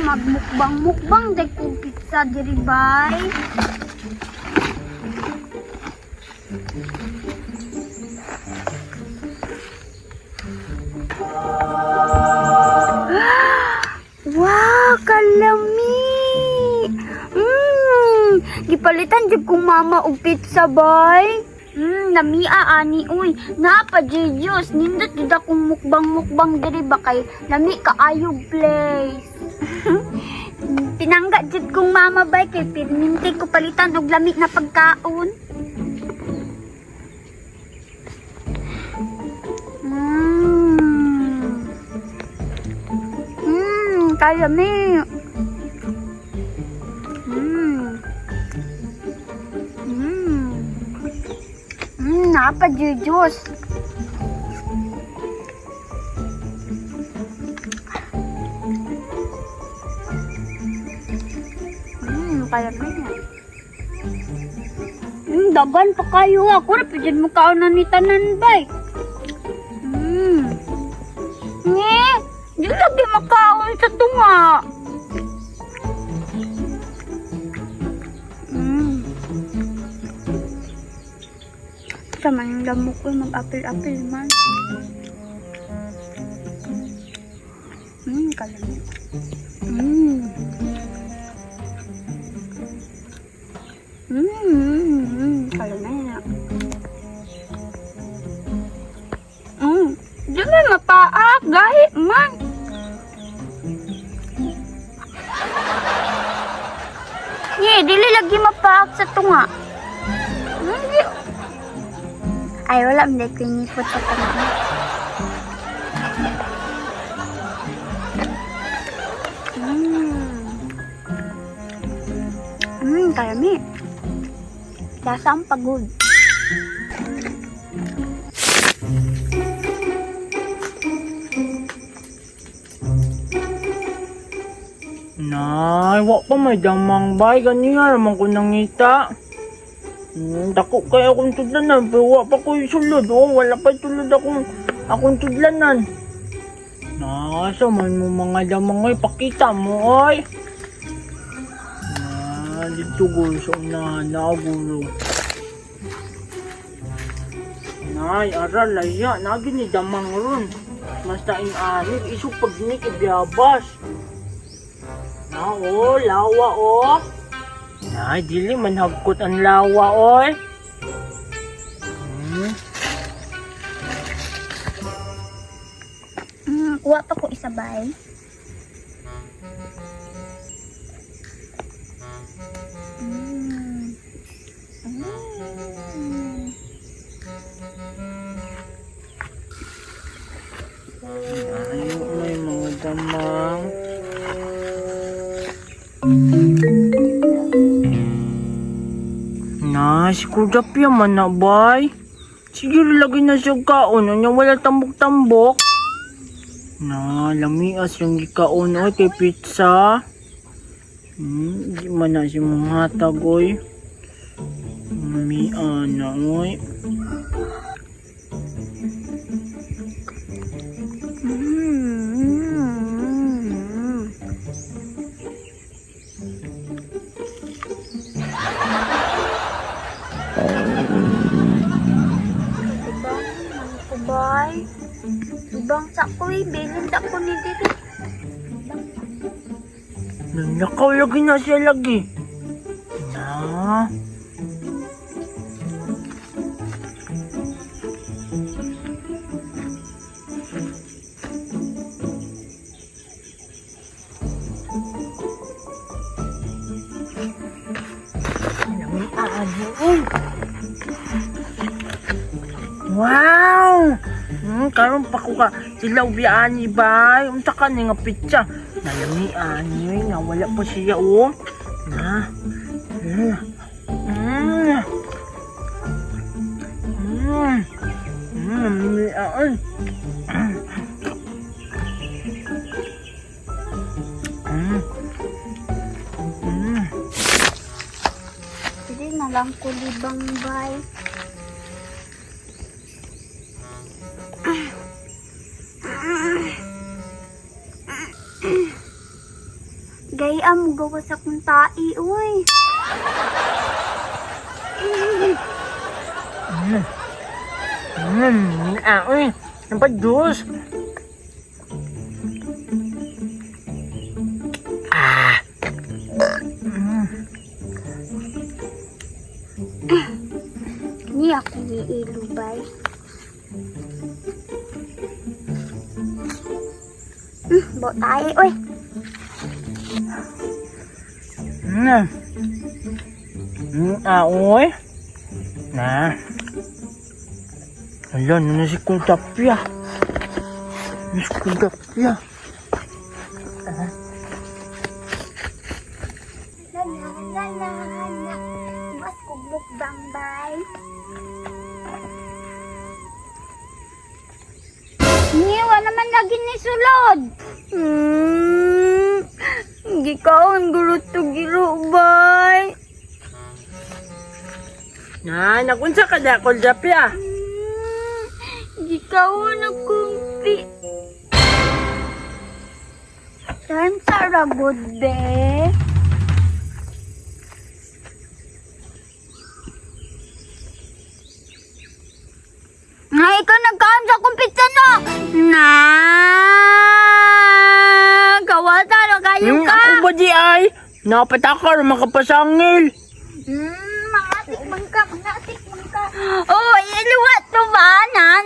Magmukbang-mukbang day kong pizza diri bay. Wow, kalami! Gipalitan jud kong mama og pizza bay. Namia ani uy. Napa Jesus, nindot jud akong mukbang-mukbang diri ba kay lami kaayo place. Pinangga jud kong mama bay kay pirminti ko palitan og lami na pagkaon. Kalami. Napa Diyos. Kalami. Dagan pa kayo. Ako ra pa dyan mo kaon ni tanan bay. Nge, di lagi makaon sa tunga. Sama yung lamok ko, mag-apil-apil man. Kalami. Kalami na. Di man mapaak, gahi man. Ye, dili lagi mapaak sa tunga. Hindi. Ay, wala, hindi ko inipot sa tunga. Kalami. Lasa ang pagod. Nay, wa pa may damang bay. Ganiya naman ko nangita. Dako kay akong tudlanan, pero wa pa ko'y sulod. Oh, wala pa sulod akong tudlanan. Nasa man mo mga damang oy, pakita mo oy. Na, dito guro sa unahan na guro. Nay, ara laya, nagi ni damang ron. Basta ing anig, isog pag ni kibiyabas. Na, oh, lawa, oh. Nay, dili man hagkot ang lawa, oy. Kuha pa ko isa bay. Ayo, may mga damang. Na, si Kudapya man na, bay. Sige, lagi na siya kaon. Ano, wala tambok-tambok. Na, lamias yung gikaon, oy, kay pizza. Di man na siya mga hatag, oy. Mia na, oy. Ibang man ko bay. Ibang sa ko eh. Bilin sa ko ni diri. Nanakaw lagi na siya lagi. Na. Wow! Karon pa ko ka sila ubiyaan ni bay. Unsa ka ni nga pitsa? Nalamian ni nga wala pa siya oh. Na. Miaan. Pwede na lang ko libang bay. Day mo gawas akong tai, uy. Ah, uy. Ang pa juice. Ah. Ni ako giilo, bay. Bo tayo, uy. Ah, uy. Na. Ala, na si Kuldapia. Na si Kuldapia. La la la la la. Mas kog mukbang, bay. Niwa naman lagi ni sulod. Gikaon guro to giro, bay. Na, nakunsa ka na, Kuldapia. Gikaon akong pi... Saan sa ragod, be? Nga, ikaw nagkaon sa akong pizza, no? Na! Kawata, no? Kayo ka! Ako ba di ay? Napatakar, makapasangil. Mga tikman ka, mga tikman ka. Oh, iluwa to ba? Na,